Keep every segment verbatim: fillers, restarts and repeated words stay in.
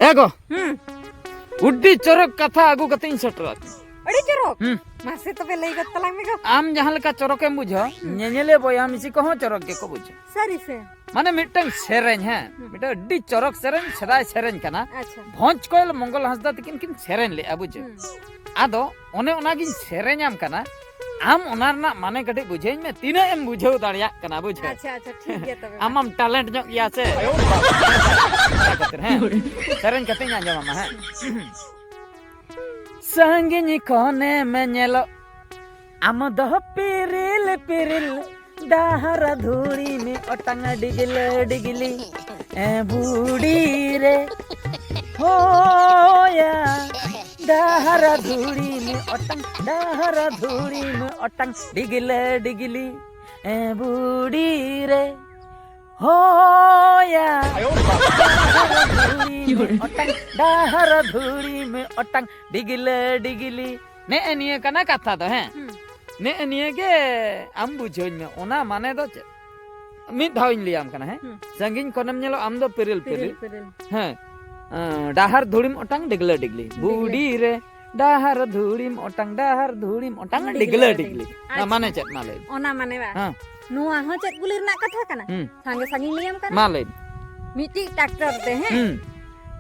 ᱮ ᱜᱚ, ᱦᱩᱸ᱾ ᱟᱹᱰᱤ ᱪᱚᱨᱚᱠ ᱠᱟᱛᱷᱟ ᱟᱹᱜᱩ ᱠᱟᱛᱮ ᱤᱧ ᱥᱮᱴᱮᱨᱟ᱾ ᱟᱹᱰᱤ ᱪᱚᱨᱚᱠ? ᱦᱩᱸ᱾ ᱢᱟᱥᱮ ᱛᱚᱵᱮ ᱞᱟᱹᱭ ᱜᱚᱫ ᱛᱟᱞᱟᱝ ᱢᱮ ᱜᱚ᱾ ᱟᱢ ᱡᱟᱦᱟᱸ ᱞᱮᱠᱟ ᱪᱚᱨᱚᱠᱮᱢ ᱵᱩᱡᱷᱟᱹᱣᱟ, ᱦᱩᱸ᱾ ᱧᱮᱧᱮᱞᱤᱭᱟᱹ ᱵᱚᱭᱦᱟ ᱢᱤᱥᱤ ᱠᱚᱦᱚᱸ ᱪᱚᱨᱚᱠ ᱜᱮᱠᱚ ᱵᱩᱡᱷᱟᱹᱣᱟ᱾ ᱥᱟᱹᱨᱤ ᱥᱮ? ᱢᱟᱱᱮ ᱢᱤᱫᱴᱟᱝ ᱥᱮᱨᱮᱧ, ᱦᱮᱸ, ᱦᱩᱸ᱾ ᱢᱤᱫᱴᱟᱝ ᱟᱹᱰᱤ ᱪᱚᱨᱚᱠ ᱥᱮᱨᱮᱧ, ᱥᱮᱫᱟᱭ ᱥᱮᱨᱮᱧ ᱠᱟᱱᱟ᱾ ᱟᱪᱪᱷᱟ᱾ ᱵᱷᱚᱸᱡᱽ ᱠᱚᱭᱮᱞ ᱢᱚᱝᱜᱚᱞ ᱦᱟᱸᱥᱫᱟ ᱛᱟᱹᱠᱤᱱ ᱠᱤᱱ ᱥᱮᱨᱮᱧ ᱞᱮᱫᱼᱟ, ᱵᱩᱡᱷᱟᱹᱣ᱾ ᱦᱩᱸ᱾ ᱟᱫᱚ ᱚᱱᱮ ᱚᱱᱟᱜᱤᱧ ᱥᱮᱨᱮᱧᱟᱢ ᱠᱟᱱᱟ, ᱟᱢ ᱚᱱᱟ ᱨᱮᱱᱟᱜ ᱢᱟᱱᱮ ᱠᱟᱹᱴᱤᱡ ᱵᱩᱡᱷᱟᱹᱣᱤᱧ ᱢᱮ, ᱛᱤᱱᱟᱹᱜ ᱮᱢ ᱵᱩᱡᱷᱟᱹᱣ ᱫᱟᱲᱮᱭᱟᱜ ᱠᱟᱱᱟ, ᱵᱩᱡᱷᱟᱹᱣ᱾ ᱟᱪᱪᱷᱟ, ᱟᱪᱪᱷᱟ, ᱴᱷᱤᱠ ᱜᱮᱭᱟ ᱛᱚᱵᱮ ᱢᱟ᱾ ᱟᱢ ᱢᱟᱢ ᱴᱮᱞᱮᱱᱴ ᱧᱚᱜ ᱜᱮᱭᱟ ᱥᱮ᱾ ᱚᱱᱟ ᱠᱷᱟᱹᱛᱤᱨ, ᱦᱮᱸ, ᱥᱮᱨᱮᱧ ᱠᱟᱛᱮᱧ ᱟᱸᱡᱚᱢᱟᱢᱟ, ᱦᱮᱸ᱾ ᱥᱟᱺᱜᱤᱧ ᱠᱷᱚᱱᱮᱢ ᱧᱮᱞᱚᱜ ᱟᱢ ᱫᱚ ᱯᱤᱨᱤᱞ ᱯᱤᱨᱤᱞ, ᱰᱟᱦᱟᱨ ᱫᱷᱩᱲᱤ ᱢᱤᱫ ᱚᱴᱟᱝ ᱰᱤᱜᱞᱟᱹ ᱰᱤᱜᱞᱤ, ᱮ ᱵᱩᱰᱤ ᱨᱮ ᱦᱳᱭᱟ᱾ ᱰᱟᱦᱟᱨ ᱫᱷᱩᱲᱤ ᱢᱤᱫ ᱚᱴᱟᱝ, ᱰᱟᱦᱟᱨ ᱫᱷᱩᱲᱤ ᱢᱤᱫ ᱚᱴᱟᱝ ᱰᱤᱜᱞᱟᱹ ᱰᱤᱜᱞᱤ, ᱮ ᱵᱩᱰᱤ ᱨᱮ ᱦᱳᱭᱟ᱾ ᱰᱟᱦᱟᱨ ᱫᱷᱩᱲᱤ ᱢᱤᱫ ᱚᱴᱟᱝ, ᱰᱟᱦᱟᱨ ᱫᱷᱩᱲᱤ ᱢᱤᱫ ᱚᱴᱟᱝ ᱰᱤᱜᱞᱟᱹ ᱰᱤᱜᱞᱤ᱾ ᱱᱮᱜᱼᱮ ᱱᱤᱭᱟᱹ ᱠᱟᱱᱟ ᱠᱟᱛᱷᱟ ᱫᱚ, ᱦᱮᱸ᱾ ᱦᱩᱸ᱾ ᱱᱮᱜᱼᱮ ᱱᱤᱭᱟᱹ ᱜᱮ ᱟᱢ ᱵᱩᱡᱷᱟᱹᱣᱧ ᱢᱮ, ᱚᱱᱟ ᱢᱟᱱᱮ ᱫᱚ ᱪᱮᱫ? ᱢᱤᱫ ᱫᱷᱟᱣ ᱤᱧ ᱞᱟᱹᱭᱟᱢ ᱠᱟᱱᱟ, ᱦᱮᱸ? ᱦᱩᱸ᱾ ᱥᱟᱺᱜᱤᱧ ᱠᱷᱚᱱᱮᱢ ᱧᱮᱞᱚᱜ ᱟᱢ ᱫᱚ ᱯᱤᱨᱤᱞ ᱯᱤᱨᱤᱞ᱾ ᱯᱤᱨᱤᱞ ᱯᱤᱨᱤᱞ᱾ ᱦᱮᱸ᱾ ᱟᱸ, ᱰᱟᱦᱟᱨ ᱫᱷᱩᱲᱤᱢ ᱚᱴᱟᱝ ᱰᱤᱜᱞᱟᱹ ᱰᱤᱜᱞᱤ᱾ ᱰᱤᱜᱞᱟᱹ᱾ ᱵᱩᱰᱤ ᱨᱮ ᱰᱟᱦᱟᱨ ᱫᱷᱩᱲᱤᱢ ᱚᱴᱟᱝ, ᱰᱟᱦᱟᱨ ᱫᱷᱩᱲᱤᱢ ᱚᱴᱟᱝ ᱰᱤᱜᱞᱟᱹ ᱰᱤᱜᱞᱟᱹ ᱰᱤᱜᱞᱤ᱾ ᱰᱤᱜᱞᱤ᱾ ᱚᱱᱟ ᱟᱪᱪᱷᱟ᱾ ᱢᱟᱱᱮ ᱪᱮᱫ? ᱢᱟ ᱞᱟᱹᱭ ᱢᱮ᱾ ᱚᱱᱟ ᱢᱟᱱᱮ ᱵᱟ? ᱦᱮᱸ᱾ ᱱᱚᱣᱟ ᱦᱚᱸ ᱪᱮᱫ ᱠᱩᱞᱤ ᱨᱮᱱᱟᱜ ᱠᱟᱛᱷᱟ ᱠᱟᱱᱟ? ᱦᱩᱸ᱾ ᱥᱟᱸᱜᱮ ᱥᱟᱸᱜᱮᱧ ᱞᱟᱹᱭᱟᱢ ᱠᱟᱱᱟ᱾ ᱢᱟ ᱞᱟᱹᱭ ᱢᱮ᱾ ᱢᱤᱫᱴᱤᱡ ᱴᱨᱟᱠᱴᱚᱨ ᱛᱮ, ᱦᱮᱸ? ᱦᱩᱸ᱾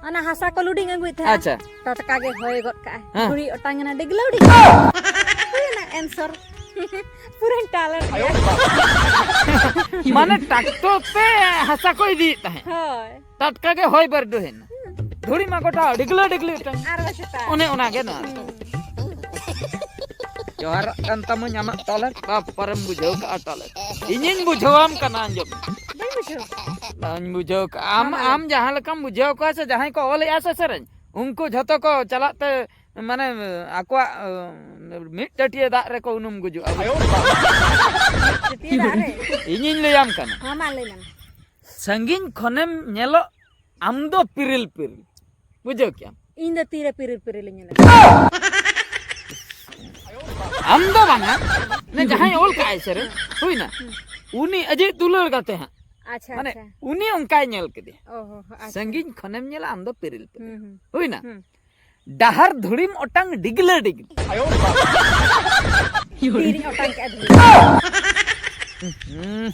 ᱚᱱᱟ ᱦᱟᱥᱟ ᱠᱚ ᱞᱩᱰᱤᱝ ᱟᱹᱜᱩᱭᱮᱫ ᱛᱟᱦᱮᱸᱫ᱾ ᱟᱪᱪᱷᱟ᱾ ᱴᱟᱴᱠᱟ ᱜᱮ ᱦᱚᱭ ᱜᱚᱫ ᱠᱟᱜᱼᱟᱭ᱾ ᱦᱮᱸ᱾ ᱫᱷᱩᱲᱤ ᱚᱴᱟᱝ ᱮᱱᱟ, ᱰᱤᱜᱞᱟᱹᱣ ᱰᱤᱜᱞᱟᱹᱣ᱾ ᱦᱩᱭᱱᱟ answer᱾ ᱯᱩᱨᱟᱹᱧ talent ᱜᱮᱭᱟ᱾ ᱢᱟᱱᱮ ᱴᱨᱟᱠᱴᱚᱨ ᱛᱮ ᱦᱟᱥᱟ ᱠᱚ ᱤᱫᱤᱭᱮᱫ ᱛᱟᱦᱮᱸᱫ᱾ ᱦᱳᱭ᱾ ᱴᱟᱴᱠᱟ ᱜᱮ ᱦᱚᱭ ᱵᱟᱹᱨᱰᱩ ᱦᱮᱡ ᱮᱱᱟ᱾ ᱫᱷᱩᱲᱤ ᱢᱟ ᱜᱚᱴᱟ ᱰᱤᱜᱞᱟᱹ ᱰᱤᱜᱞᱤ ᱚᱴᱟᱝ᱾ ᱟᱨ ᱵᱟᱝ ᱪᱮᱛᱟᱱ᱾ ᱚᱱᱮ ᱚᱱᱟ ᱜᱮ ᱱᱚᱣᱟ᱾ ᱦᱩᱸ᱾ ᱡᱚᱦᱟᱨᱚᱜ ᱠᱟᱱ ᱛᱟᱢᱟᱹᱧ ᱟᱢᱟᱜ talent, ᱵᱟᱯ ᱯᱟᱨᱮᱢ ᱵᱩᱡᱷᱟᱹᱣ ᱠᱟᱜᱼᱟ talent᱾ ᱤᱧᱤᱧ ᱵᱩᱡᱷᱟᱹᱣᱟᱢ ᱠᱟᱱᱟ, ᱟᱸᱡᱚᱢ᱾ ᱵᱟᱹᱧ ᱵᱩᱡᱷᱟᱹᱣ ᱠᱟᱜᱼᱟ᱾ ᱵᱟᱹᱧ ᱵᱩᱡᱷᱟᱹᱣ ᱠᱟᱜᱼᱟ᱾ ᱟᱢ, ᱢᱟ ᱞᱟᱹᱭ ᱟᱢ ᱢᱮ᱾ ᱡᱟᱦᱟᱸ ᱞᱮᱠᱟᱢ ᱵᱩᱡᱷᱟᱹᱣ ᱠᱚᱣᱟ ᱥᱮ ᱡᱟᱦᱟᱸᱭ ᱠᱚ ᱚᱞᱮᱜᱼᱟ ᱥᱮ ᱥᱮᱨᱮᱧ, ᱩᱱᱠᱩ ᱡᱷᱚᱛᱚ ᱠᱚ ᱪᱟᱞᱟᱜ ᱛᱮ, ᱢᱟᱱᱮ, ᱟᱠᱚᱣᱟᱜ, ᱟᱸ, ᱢᱤᱫ ᱴᱟᱹᱴᱭᱟᱹ ᱫᱟᱜ ᱨᱮᱠᱚ ᱩᱱᱩᱢ ᱜᱩᱡᱩᱜᱼᱟ᱾ ᱴᱟᱹᱴᱭᱟᱹ ᱫᱟᱜ ᱨᱮ? ᱤᱧᱤᱧ ᱞᱟᱹᱭᱟᱢ ᱠᱟᱱᱟ᱾ ᱦᱚᱸ, ᱢᱟ ᱞᱟᱹᱭ ᱢᱮ᱾ ᱥᱟᱺᱜᱤᱧ ᱠᱷᱚᱱᱮᱢ ᱧᱮᱞᱚᱜ ᱟᱢ ᱫᱚ ᱯᱤᱨᱤᱞ ᱯᱤᱨᱤᱞ᱾ ᱵᱩᱡᱷᱟᱹᱣ ᱠᱮᱜᱼᱟᱢ? ᱤᱧ ᱫᱚ ᱛᱤᱨᱮ ᱯᱤᱨᱤᱞ ᱯᱤᱨᱤᱞ ᱤᱧ ᱧᱮᱞᱮᱫ? ᱟᱢ ᱫᱚ ᱵᱟᱝᱟ, ᱢᱟᱱᱮ ᱡᱟᱦᱟᱸᱭ ᱚᱞ ᱠᱟᱜᱼᱟᱭ ᱥᱮᱨᱮᱧ, ᱦᱩᱭᱱᱟ? ᱦᱩᱸ᱾ ᱩᱱᱤ ᱟᱡᱤᱡ ᱫᱩᱞᱟᱹᱲ ᱜᱟᱛᱮ ᱦᱟᱸᱜ᱾ ᱟᱪᱪᱷᱟ, ᱢᱟᱱᱮ ᱟᱪᱪᱷᱟ᱾ ᱩᱱᱤ ᱚᱱᱠᱟᱭ ᱧᱮᱞ ᱠᱮᱫᱮᱭᱟ᱾ ᱚᱦᱚ, ᱟᱪᱪᱷᱟ᱾ ᱥᱟᱺᱜᱤᱧ ᱠᱷᱚᱱᱮᱢ ᱧᱮᱞᱟ, ᱟᱢ ᱫᱚ ᱯᱤᱨᱤᱞ ᱯᱤᱨᱤᱞ᱾ ᱦᱩᱸ, ᱦᱩᱸ᱾ ᱦᱩᱭᱱᱟ? ᱦᱩᱸ᱾ ᱰᱟᱦᱟᱨ ᱫᱷᱩᱲᱤᱢ ᱚᱴᱟᱝ ᱰᱤᱜᱽᱞᱟᱹ ᱰᱤᱜᱽᱞᱤ᱾ ᱛᱤᱨᱤᱧ ᱚᱴᱟᱝ ᱠᱮᱜᱼᱟ ᱫᱷᱩᱲᱤ᱾ ᱦᱩᱸ᱾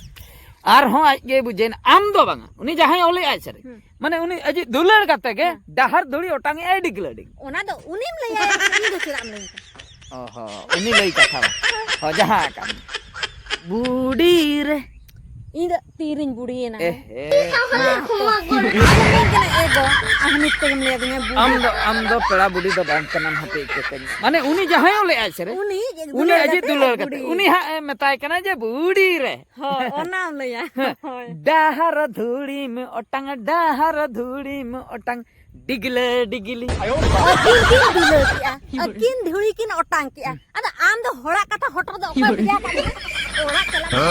ᱟᱨᱦᱚᱸ ᱟᱡ ᱜᱮᱭ ᱵᱩᱡᱷᱟᱹᱣᱮᱱᱟ, ᱟᱢ ᱫᱚ ᱵᱟᱝᱟ, ᱩᱱᱤ ᱡᱟᱦᱟᱸᱭ ᱚᱞᱮᱜᱼᱟᱭ ᱥᱮᱨᱮᱧ᱾ ᱦᱩᱸ᱾ ᱢᱟᱱᱮ ᱩᱱᱤ ᱟᱡᱤᱡ ᱫᱩᱞᱟᱹᱲ ᱜᱟᱛᱮ ᱜᱮ ᱦᱮᱸ᱾ ᱰᱟᱦᱟᱨ ᱫᱷᱩᱲᱤ ᱚᱴᱟᱝ ᱮᱜᱼᱟᱭ ᱰᱤᱜᱽᱞᱟᱹ ᱰᱤᱜᱽᱞᱤ᱾ ᱚᱱᱟ ᱫᱚ ᱩᱱᱤᱢ ᱞᱟᱹᱭᱟᱭᱟ, ᱤᱧ ᱫᱚ ᱪᱮᱫᱟᱜ ᱮᱢ ᱞᱟᱹᱭ ᱠᱟᱱᱟ? ᱚᱦᱚ, ᱩᱱᱤ ᱞᱟᱹᱭ ᱠᱟᱛᱷᱟ ᱵᱟᱝ᱾ ᱦᱚ, ᱡᱟᱦᱟᱸ ᱟᱠᱟᱱ᱾ ᱵᱩᱰᱤ ᱨᱮ᱾ ᱤᱧ ᱫᱚ ᱛᱤᱨᱤᱧ ᱵᱩᱰᱤᱭᱮᱱᱟ᱾ ᱮ ᱦᱮ᱾ ᱢᱟ, ᱛᱚ, ᱟᱫᱚ ᱢᱮᱱ ᱠᱟᱱᱟ, ᱮ ᱜᱚ, ᱟᱦ, ᱱᱤᱛ ᱛᱮᱜᱮᱢ ᱞᱟᱹᱭ ᱟᱹᱫᱤᱧᱟ, ᱵᱩᱰᱤ᱾ ᱟᱢ ᱫᱚ, ᱟᱢ ᱫᱚ ᱯᱮᱲᱟ ᱵᱩᱰᱤ ᱫᱚ ᱵᱟᱝ ᱠᱟᱱᱟᱢ, ᱦᱟᱯᱮ ᱤᱠᱟᱹ ᱠᱟᱹᱧ ᱢᱮ᱾ ᱢᱟᱱᱮ ᱩᱱᱤ ᱡᱟᱦᱟᱸᱭ ᱚᱞᱮᱜᱼᱟᱭ ᱥᱮᱨᱮᱧ, ᱩᱱᱤ ᱩᱱᱤ ᱫᱩᱞᱟᱹᱲ ᱟᱡᱤᱡ ᱜᱟᱛᱮ ᱫᱩᱞᱟᱹᱲ ᱜᱟᱛᱮ, ᱵᱩᱰᱤ᱾ ᱩᱱᱤ ᱦᱟᱸᱜ ᱮ ᱢᱮᱛᱟᱭ ᱠᱟᱱᱟ ᱡᱮ, "ᱵᱩᱰᱤ ᱨᱮ᱾ ᱦᱳᱭ, ᱚᱱᱟᱢ ᱞᱟᱹᱭᱟ᱾ ᱦᱮᱸ᱾ ᱦᱳᱭ᱾ ᱰᱟᱦᱟᱨ ᱫᱷᱩᱲᱤᱢ ᱚᱴᱟᱝ, ᱰᱟᱦᱟᱨ ᱫᱷᱩᱲᱤᱢ ᱚᱴᱟᱝ, ᱰᱤᱜᱽᱞᱟᱹ ᱰᱤᱜᱽᱞᱤ᱾" ᱟᱹᱠᱤᱱ ᱠᱤᱱ ᱫᱩᱞᱟᱹᱲ ᱠᱮᱜᱼᱟ, ᱟᱹᱠᱤᱱ ᱫᱷᱩᱲᱤ ᱠᱤᱱ ᱚᱴᱟᱝ ᱠᱮᱜᱼᱟ᱾ ᱟᱫᱚ ᱟᱢ ᱫᱚ ᱦᱚᱲᱟᱜ ᱠᱟᱛᱷᱟ ᱦᱚᱴᱚᱨ ᱫᱚ ᱚᱠᱚᱭ ᱞᱟᱹᱭᱟ ᱠᱟᱫ ᱢᱮᱭᱟ? ᱚᱲᱟᱜ ᱪᱟᱞᱟᱜ ᱢᱮ᱾